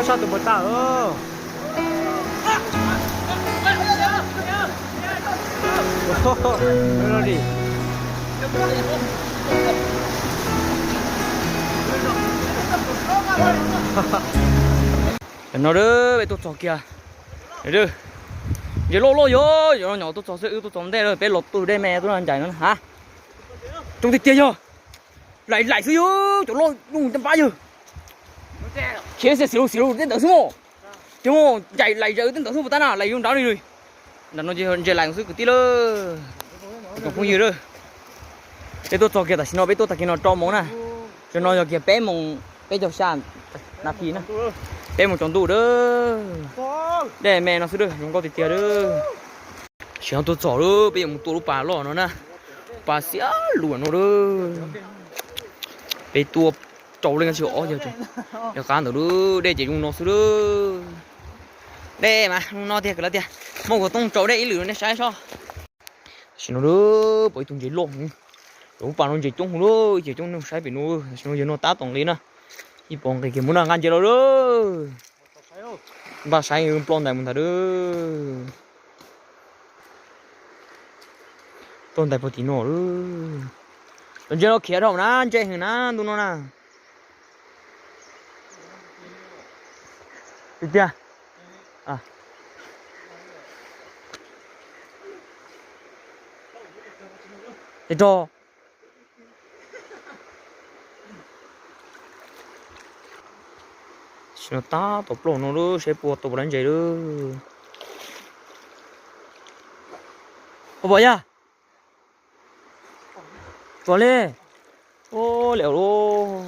Sab tus puas tag. No peb tuaj txog kiag. Ntses loj loj yog, yog no nyom tuaj txog xwb, wb tuaj txog ntej lawm, peb los tus dej me tuaj no ncaim no ha. Coob tiag tiag yog. Laim laim xwb yog, cov loj loj caj npab yog. Khiav xim lug xim lug tej ntawd xwb mog. Ces ncaim laim zaws tej ntawd xwb puas tag na, laim zoo nrad li. Nram no ces ntses laim xwb kwv tij lawm. Tsoom phooj ywg lawm. Peb tuaj txog kiag tam sim no peb tuaj tag kiag no rau moos na. Tam no yog kiag peb moos peb caug xya nas this na. Peb moos tsaus ntuj lawm. Dej me no xwb lawm, zoo nkauj tiag tiag lawm. Tam sim no tuaj txog lawm, peb yuav mus tua lub pas loj no na. Pas xiab lus no lawm. Peb tua rau leej tsis ob yog, yog qab ntawd lawm, dej ces zoo no xwb lawm. Dej mas zoo no tiag, kwv lawv tiag. Muaj kuv toob tsaus dej ib lwm nej saib sob. Tam sim no lawm, pom ib tug ntses loj heev. Cov lub pas no ntses coob heev lawm, ces coob nej saib pem no, tam sim no yog no tab tom nqis na. Ib pom nqis kiag mus na, nqa ntses los lawm. Npaj saib ploj ntais mus ntag lawm. Ploj ntais puag tim no lawm. Cov ntses no khiav dhau na, ntse heev na ntu no na. Tiag tiag. Rog. Tam sim no tab tom ploj no lawm, saib puas tau puas lab ntses lawm. Puas pom yog? Txog li. Ua li lauj.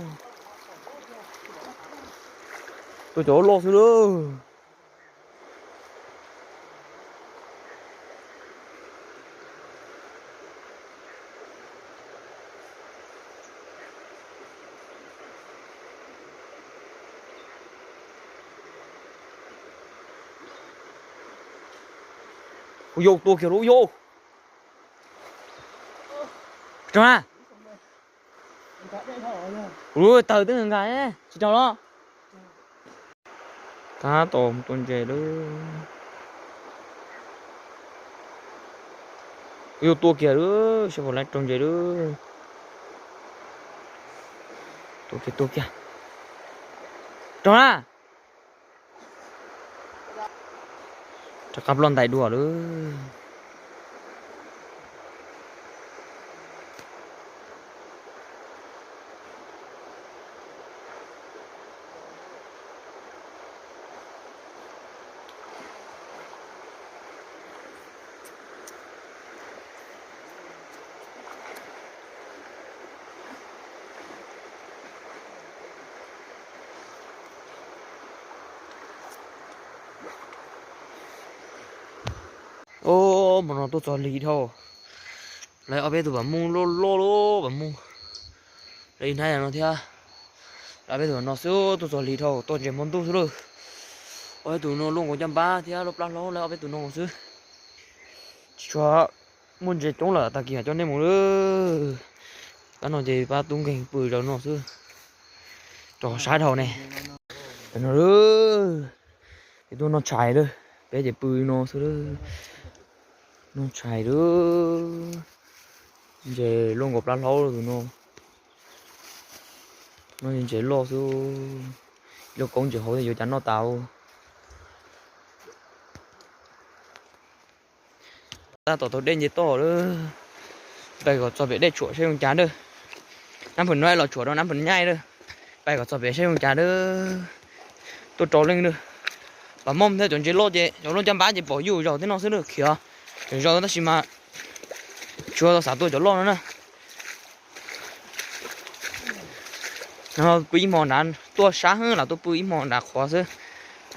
Tua cov loj xwb lawm. Kuv yau tua kiag lub yau. Rau na. Kuv lub tawg twb nkas tsis rau los. Tab tom tua ntses lawm. Kuv yuav tua kiag lawm, seb puas laiv rau ntses lawm. Tua kiag, tua kiag. Rau na. Rov qab ploj ntais dua lawm. Os, hmo no tuaj txog lig dhau. Lawv ob peb tus pam muj loj loj lub pam muj. Lawv ib hnab no thiab. Lawv ob peb tus no xwb tuaj txog lig dhau, tuaj ntses hmo ntuj xwb lawm. Ob peb tus no luaj nkaus caj npab thiab luaj plab hlaub, lawv ob peb tus no nkaus xwb. Tsis tshua muaj ntses coob lawm, tag kis mam coj nej mus lawm. Pab no ces pab tub nkeeg pw zaum no xwb. Rau sab dhau ne. Tam no lawm, es tuaj noj tshais lawm, peb ces pw no xwb lawm. Noj tshais lawm. Ntses luaj nkaus plab hlaub lawm tus no. No ntses loj xwb. Loj koob ntses hauv yuav cas noj tas. Tab tom taug dej nce toj lawm. Pais kom txog pem dej tshuam saib zoo cas lawm. Nab npam no los tshuam rau nab npam nyaij lawm. Pais kom txog pem saib zoo cas lawm. Tuaj rau leej lawm. Pam muj thiab cov ntses loj ces cov luaj caj npab ces pom yuj zaug thiab no xwb lawm, khiav zaug tab sis mas tsis tau xav tua cov loj no na. No pw ib hmo nrad, tuaj sab heev los tuaj pw ib hmo nrad qhuav xwb.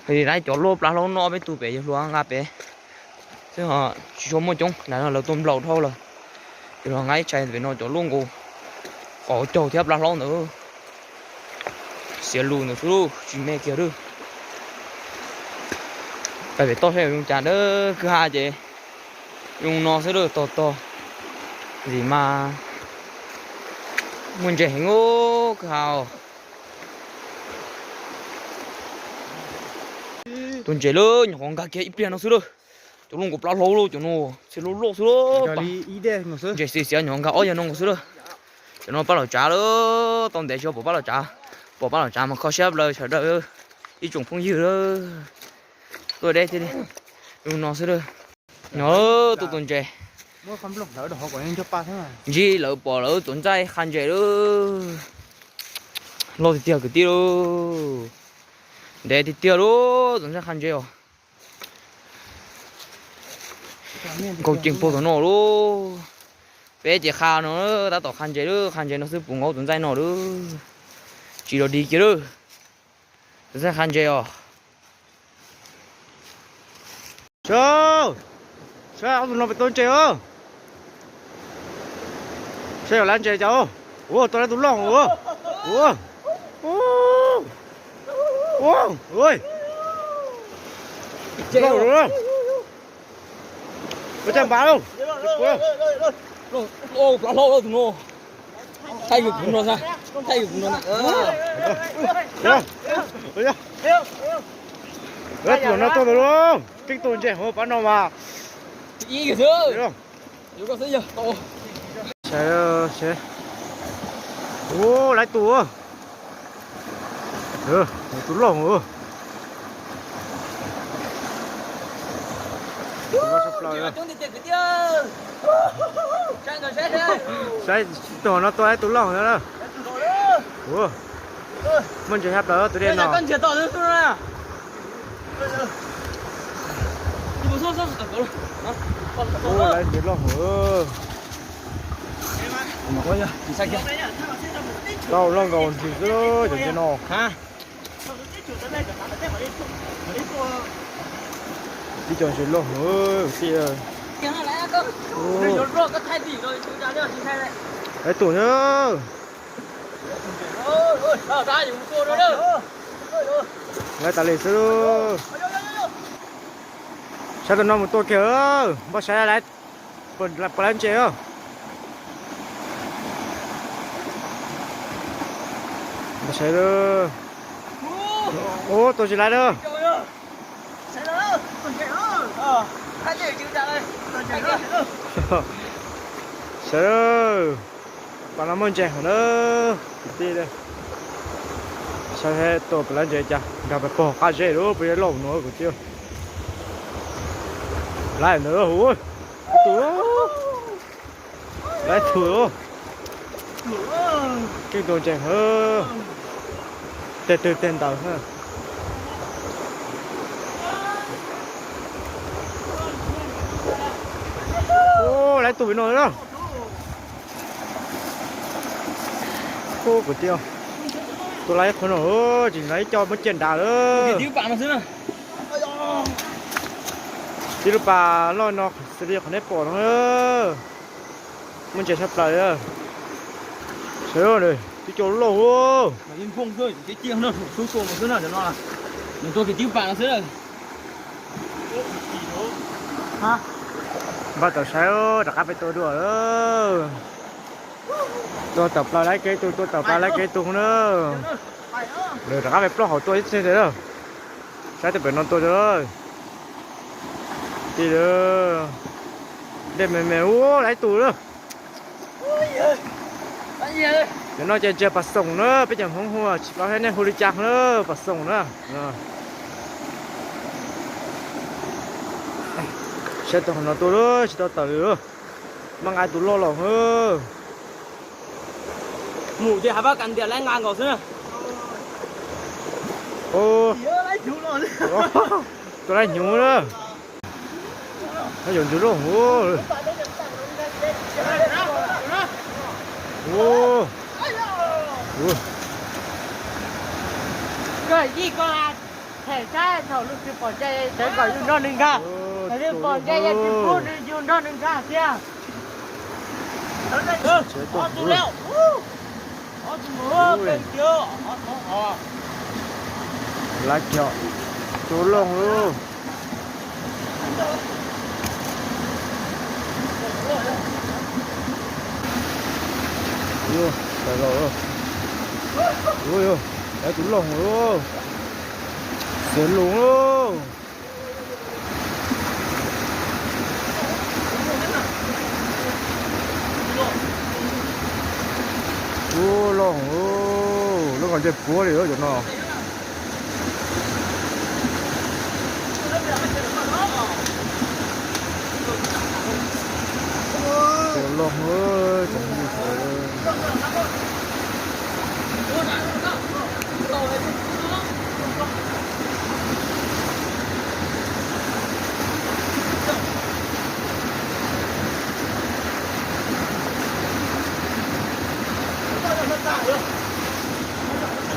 Hos cov luaj plab hlaub no peb tus pem yawg hluas nqa pem xwb, tsis tshua muaj coob, nrad no lawv tua nplaum dhau lawm. Yawg hluas nqa ib tshais pem no cov luaj nkaus kaum caug thiab plab hlaub ntawd. Xiav lus ntawd xwb, tsis me kiag lawm. Pais pem toj saib zoo cas lawm, kwj ha ces zoo no xwb lawm, tog tog. Ntxim mas muaj ntses heev kwj ha. Tus ntses lawm, nyuam qhuav nkag kiag ib pliag no xwb lawm. Cov looj nkaus plab hlau lawm, cov no txhia loj loj xwb lawm. Ntses xiav xiav nyuam qhuav nkag ob yag no nkaus xwb lawm. Cov no pab lawm tsav lawm, tau ntev tsis pom pab lawm tsav. Pom pab lawm tsav mas kho siab plaws sawv daws, ib tsoom phooj ywg lawm. Tuaj deb thiab li, no xwb lawm. No tuaj tus ntses. Ntsib lawv pom lawv tus ntxaij qha ntses lawm. Loj tiag tiag kwv tij lauj. Ntev tiag tiag lauj, tus ntxaij qha ntses os. Nkaus ceev puag tom no lauj. Peb ces qha no, tab tom qha ntses lawm, qha ntses no xwb puv nkaus tus ntxaij no lawm. Tsis los dig kiag lawm. Tus ntxaij qha ntses os. Saib, saib ob tug no pem tua ntses os. Saib yog lawv ntses cas. Ua, tua lawv tus loj ua. Ua, ua, ua, loj lawm. Ua cas npav lauj. Plaub hlau tus no. Thaij yus kuv no xwb, thaij yus kuv no na. Tus no tuaj ntawd lauj, keej tus ntses hauv pab no mas. Ib xwb. Ua, lawv tus, tus loj. Saib tus no tua ib tug loj na. Muaj ntses tshaj plaws tus dej no. Lawv ntses loj. Tau loj nkaus ntsis xwb cov ntses no. Tib co ntses loj heev tiag. Lawv tus na. Lawv tas li xwb. Saib tus no mus tua kiag, npaj saib lawv puas lawv ntses os. Npaj saib. Ua, tua tsis laiv lawm. Sawv daws, pab no muaj ntses heev na. Kwv tij, saib tua pab lawv ntses cas nkag pag pog qab zeb lawm, pab zeb loj no kwv tij. Laiv ntawd, tus, laiv tus, keej tus ntses heev. Tej twg tej ntawd. Ua, laiv tus no na. Ub, kwv tij, tua laiv qhov no, tsis laiv ib co muab ciaj nrad lawm. Tib lub pas loj no xws li qhov nej pom no. Muaj ntses tshaj plaws. Sawv daws, tib co loj. Npaj tau saib, rov qab peb tua dua. Tua tawm plaws laiv kev tus, tua tawm plaws laiv kev tus na. Lawv rov qab peb plaub hauv tua ib txhia ntawd. Saib tej pem no tua. Tij, dej me me ua laiv tus lawm. Cov no ces ntses pas xoom na, peb cov Hmoob hu, tsis paub thiab nej hu li cas na, pas xoom na. Saib tus no tua lawm, tsis tau tawm li. Maj nqa tus loj los. Mus ces hais pab kas ntias laiv nqa nkaus xwb na. Tua laiv hnyuv na. Yuav ntws loj. Koj yij koj a, them saib thaum lub twg pom ntses sawv kom yus nrog nws nkag, lub twg pom ntses yog tsis pub nws yus nrog nws nkag thiab. Laiv kiag, tua loj lauj. Ua, laiv tus loj lauj. Xiav lus lauj. Loj, loj nkaus ncej puab li cov no.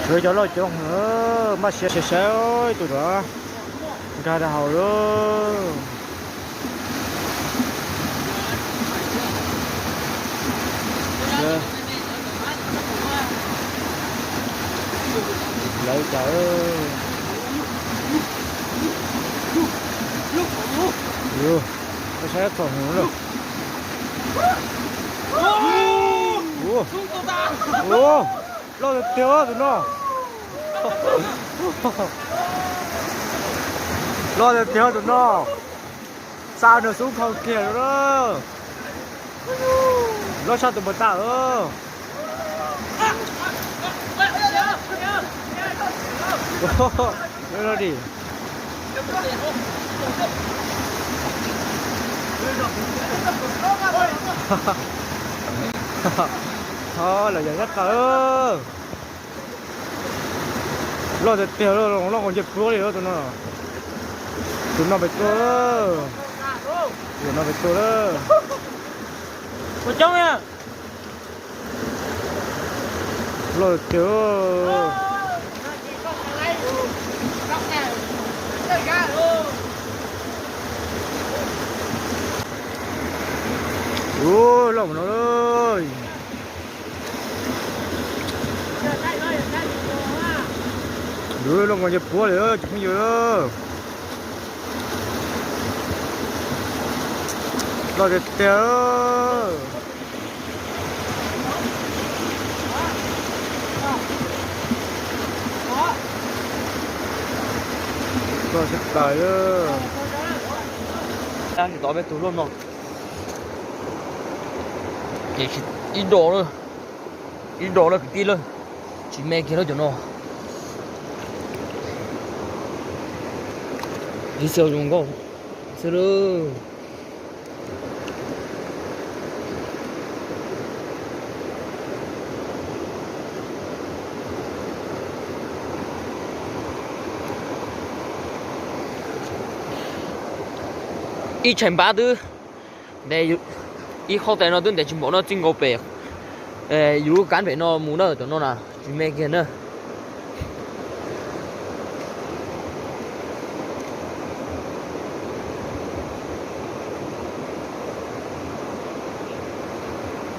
Loj, sawv cov loj coob, maj siab saib saib tus no nkag rau hauv lawm. Lawv cas, saib txhom hwv lawm. Loj tiag tiag tus no. Loj tiag tiag tus no. Xa nws xub khau kiag lawm. Loj tshaj tus npawg tas. Loj li. Ho lawm yog nyab tas. Loj tiag tiag, loj nkaus ncej puab li tus no. Tus no pem tuaj, tus no pem tuaj lawm. Loj tiag. Ua loj mus no lawm. Loj nkaus ncej puab li cov phooj ywg. Loj tiag tiag. Loj tshaj plaws. Tsis tau peb tug loj no. Ces ib do lawm, ib do lawm kwv tij lawm. Tsis me kiag lawm cov no. Ib txhia zoo nkauj xwb lawm. Ib tshais npab twb ntev, ib qhov tes no twb ntev tsis npaum no txij nkaus pem yus lub kab pem no mus na, cov no na tsis me kiag na.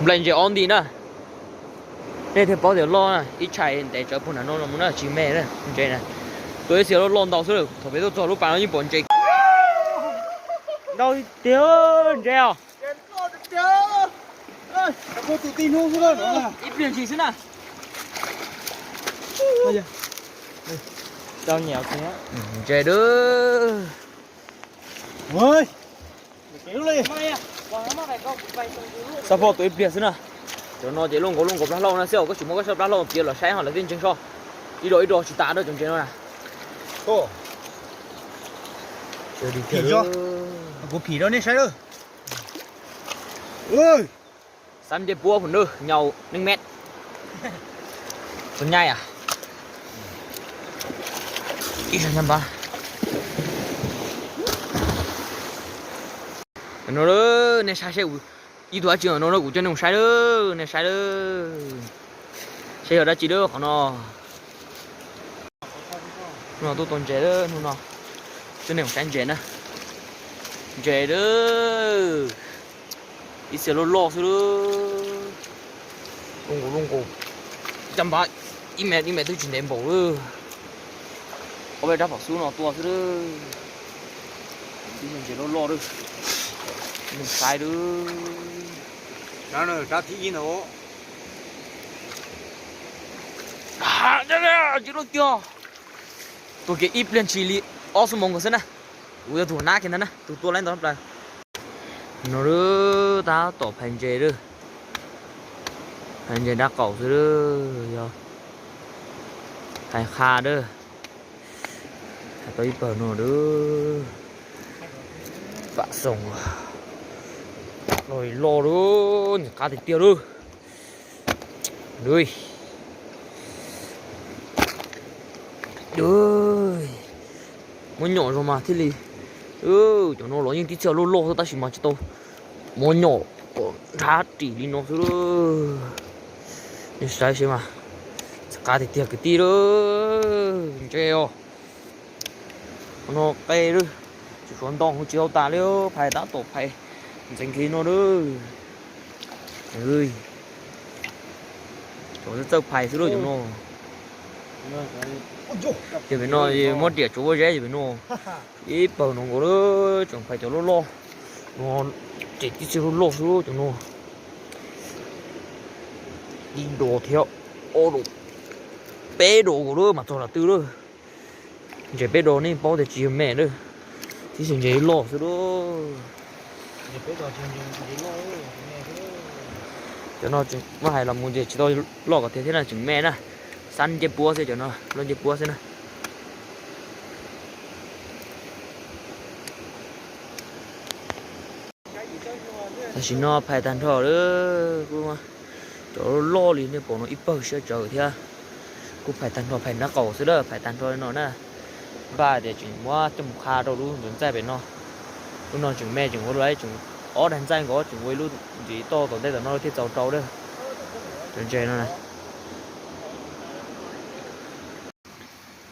Nplaim ntses ob nti na. Nej thiaj paub tias loj na, ib tshais ntev tsawv puag nram no los mus na tsis me na, ntses na. Tua ib txhia loj loj ntau xwb, thaum peb tuaj txog lub pas no yeej pom ntses ntau tiag, ntses os. Ib pliag ntsis xwb na. Ntses dub. Xab phoj tua ib pliag xwb na. Cov no ces luaj nkaus luaj nkaus plab hlauj na, xij os koj tsis muab koj sab plab hlauj piav los saib ho lawv thiaj ntseeg soj. Ib do ib do tsis tas rau cov ntses no na. Kuv phim rau nej saib lawm. Xab ncej puab phooj ywg, nyaum neeg met. Tus nyaij a. Ib zag nyob npab. No nej saib seb, ib tug dab tsi no kuv coj nej mus saib lawm, nej saib lawm. Saib yog dab tsi lawm qhov no. Hnub no tuaj tua ntses lawm, hnub no coj nej mus saib ntses na. Ntses lawm. Ib txhia loj loj xwb lawm. Loj nkaus loj nkaus. Caj npab ib me ib me twb tsis ntev npaum lawm. Ob peb rab phom xub no tua xwb lawm. Ib ntses loj loj lawm. Mus saib lawm. Rab thib ib ntawd. Tsis loj tiag. Tua kiag ib pliag ntshis li ob xuab moos nkaus xwb na. Kuv yog tus nab kiag ntag na, tus tua laib ntau plaws. No lawm, tab tom phais ntses lawm. Ntses dab qaum xwb, yog hais qha dab. Hais tau ib pawg no dab. Pam xoom no loj dab, ntses qab tiag tiag dab. Muab nyom zoo mas thiaj li. Cov no los yeej tib txhia loj loj xwb tab sis mas tsis tau muab nyom, nrhab ris li no xwb. Nej saib seb mas, qab tiag tiag kwv tij lab. Ntses os, no qe lab, tsis suav ntoo tsis tau tas li, phais tab tom phais ntxeev kiag no lab. Txawj phais xwb lab cov no. Ces pem no muab riam tsuav ua zeb ces pem no ib pawg no nkaus lab, tseem phais cov loj loj no, ces tib txhia loj loj xwb lab cov no. Ib dos thiab, ob dos, peb dos nkaus lab mas txog nram twg lab. Ntses peb dos nej paub tias tsis yog me lab, tib txhia ntses loj xwb lab. Cov no muab hais los mus ntses tsis tau loj kom tiag thiab na, tseem me na. Xab ncej puab xwb cov no, loj ncej puab xwb na. Tam sim no phais tag nrho lab, kuj cov loj li nej pom no ib pawg siab tsawv thiab. Kuj phais tag nrho, phais dab qaum xwb lab, phais tag nrho li no na. Npaj tias tseem muab coj mus qha rau lub ntxuav ntxaij pem no. Lub no tseem me, tseem ua lub, tseem ob daim ntxaij nkaus, tseem ua ib lub ntxiv toj tom ntej tom no thiaj txaus rau lab. Cov ntses no na,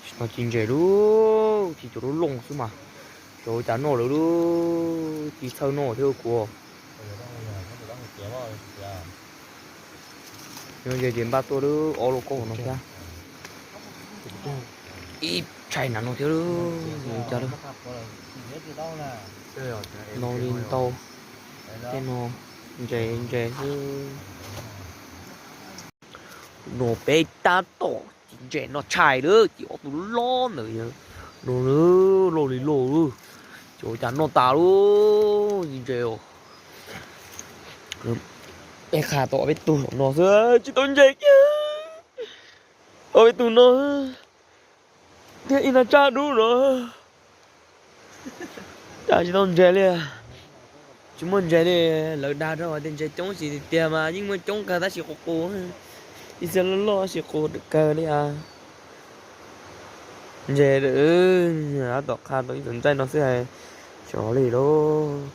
tsis tau ci ntses lab, ci cov lub looj xwb mas. Cov ua cas noj lawm lab, ci txhawj noj thiab kuv. Nyob ze ces npaj tuaj lab, ob lub kaub no thiab. Ib tshais nram no thiab lab, ua cas lab. No li ntau, tej no ntses ntses xwb. No peb tab tom ci ntses no tshais lab, ci ob tug loj ntawd, no loj li loj lab, ces ua cas noj tas lab, ci ntses os. Peb qha tau ob peb tug no xwb tsis tau ntses kiag, ob peb tug no thiab ib nab tsab dub no. Cas tsis tau ntses li, tsis muaj ntses li. Lawv dag rau hais tias ntses coob ces tiag mas yeej muaj coob kawg tab sis qus qus, ib txhia loj loj tab sis qus kawg li as. Ntses tab tom qha tau ib tus ntxaij no xwb hais, tsis ua li lab.